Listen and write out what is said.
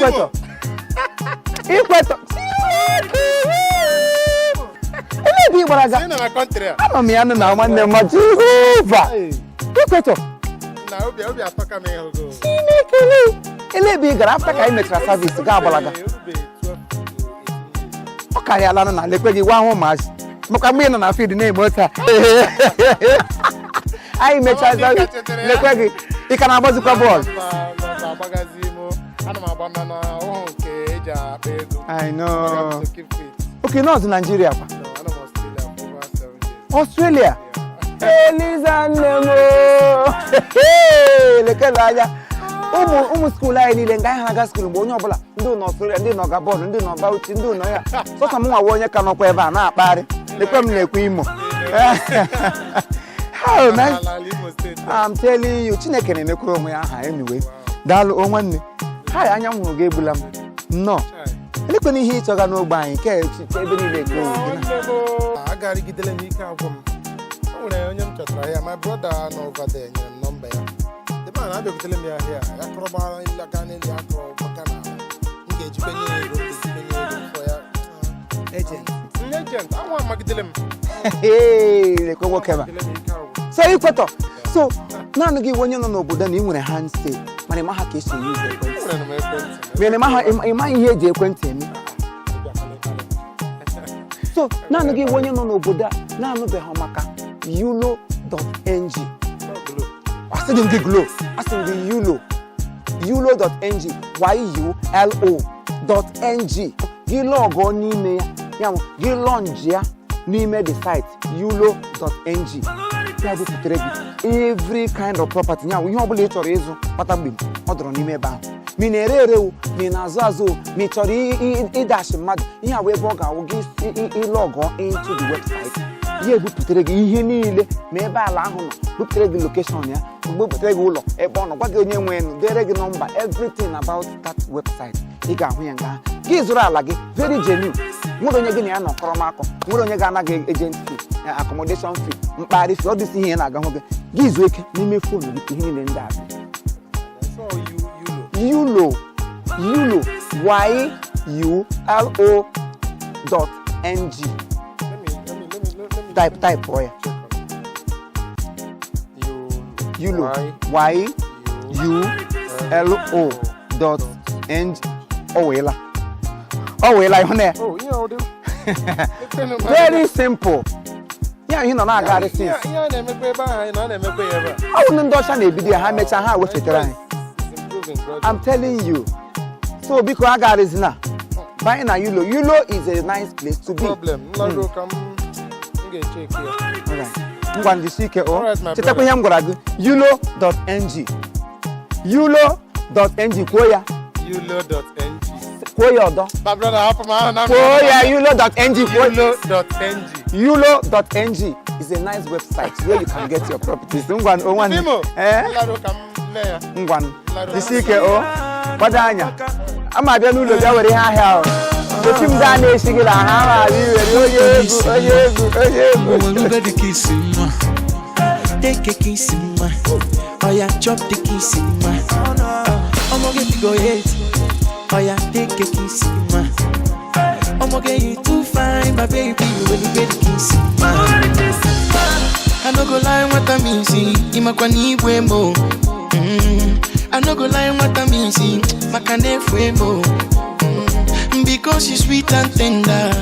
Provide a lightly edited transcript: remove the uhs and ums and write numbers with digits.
Ikwetọ, Ikwetọ, ele ebe ị gbara ga? Ị nọ na country a? Anọ m ya nụ na nwanne m, ma Jehova. Ikwetọ. Na obi atọka m ịhụ gị. Chineke, ele ebe ị gara after ka anyị mechara service ga agbalaga? Ee, erube 12 to 18 years. Ọ karịala nụ na lekwe gị gwa ahụ ụmụazị maka mgbe ị nọ na field na-eme otu a anyị mechaa Ọ dị ka service. chetara ya. Lekwe gị, ị ka na-agbazikwa bọọlụ? Mba, mba, agbagazi m. Ana m agba, mana ọhụụ nke eji akpa ego. I know. To keep fit. Okay, nọọsụ Naijiria kwa? No, ana m Australia for over 7 years. Australia? Yeah. Eliza nne m, lekere anya ụmụ ụmụ school anyị niile nga anyị ha aga school, mgbe onye ọbụla ndị nọ Australia, ndị nọ Gabon, ndị nọ Bauchi, ndị nọ ya, sọsọ m nwawa onye ka nọkwa ebe a na-akpagharị. Lekwe m, na-ekwe Imo. How nice. Ala ala Imo Steeti. I'm telling you, Chineke na-emekwuru onwe ya aha. Anyway, daalụ o nwanne. Ha anya m hụrụ gị egbula m nnọọ. Chai. Elekwana ihe ịchọga n'ogbe anyị nke ebe niile eke owu gị na Nwanne m, agarigidele m, ike agwụ m. O nwere onye m chọtara ya, my brother nọ over there nyere m nọmba ya. The man abịakwutele m ya ahịa ya kọrọ gbara gaa n'elu, ya kọrọ gbaga n'ala. M ga-ejikwa nye ya ego, m ga-ejikwa nye ya ego for ya. Agent. Agent anwa amagidele m. Hey, lekwe nwoke ma Amagidele m, ike agwụ. So Ikwetọ, so naanị gị onye nọ n'obodo na ị nwere handset, mana ị maha ka esi use ekwentị? Enwere m ekwentị. Mana ị maghị ihe eji ekwentị eme. So naanị gị onye nọ n'obodo a na-anụbeghị maka yulo.ng? Asịghị m gị Glo, asị m gị yulo, yulo.ng, yulo.ng. Gị lọgụọ n'ime ya, ya bụ gị launch ya n'ime the site yulo.ng, ya bupụtara gị every kind of property, ya bụ ihe ọbụla ị chọrọ ịzụ kpatagbim ọ dọrọ n'ime ebe ahụ. Ma ị na-ere ere o, ma ị na-azụ azụ o, ma ị chọrọ ịdashi mmadụ ihe a, wee ebe ọ ga-awụ gị ịlọgọ into the website, ya ebupụtara gị ihe niile, ma ebe ala ahụ nọ, bupụtara gị location ya, bupụtara gị ụlọ ebe ọ nọ, gwa gị onye nwe enu, dere gị nọmba, everything about that website ị ga-ahụ ya. Nga ahụ gị zụrụ ala gị very genuine, nwere onye gị na ya nọ kọrọmakọ, nwere onye ga-ana gị agent fee, accommodation fee, mkpagharị fee, ọ dịsị ihe na-aga hụ gị, gị zuo ike n'ime phone gị ka ihe niile ndị a dị. So you Yulo, yulo, yulo.ng. Let me Type, let me type ya. check on it. Yulo. Y Y U L O dot N G. Ọ weela, ọ weela, ịhụ na ya? Oh, ihe ọ dị Very simple. Ya ihe nọ na-agagharị since. Ihe a na-emekwa ebe ahụ anyị na a na-emekwa ya ebe a. Ọ bụ ndị ọcha na-ebido ya, ha mechaa ha wefetara anyị. It's improving gradually. I'm telling you. So biko, agagharịzina, banye na Yulo. Yulo is a nice place to be. Problem nlago ka m ga-echeki ya. Alright. Ngwa, njisi ike o. Alright, my Chetakwa ihe m gwara gị, yulo.ng, yulo.ng. Kwuo ya. yulo.ng. Kwuo ya ọdọ. My brother, hapụ m ahụ na Kwuo ya, yulo.ng. Kwuo. yulo.ng. yulo.ng is a nice website where you can get your properties. Ngwa o nwanne. Imo. Eh. Nlago ka m mee ya. Ngwa, jisi ike o, gbado anya ama abịa n'ụlọ bịa were ihe ahịa o esi m gaa na-esi gị na ha ma abịa iwere onye egwu, onye egwu, onye egwu. Mwelube the kiss nwa. Take a kiss nwa. Oh yeah, chop the kiss nwa. Ọmọ get go hate. Oh yeah, take a kiss nwa. Ọmọ get you too fine, my baby. Welube the kiss nwa. I no go lie, what I mean, see. Imakwa ni mo. I no go lie, what I mean, see. Maka na-efu emo. Because you sweet and tender.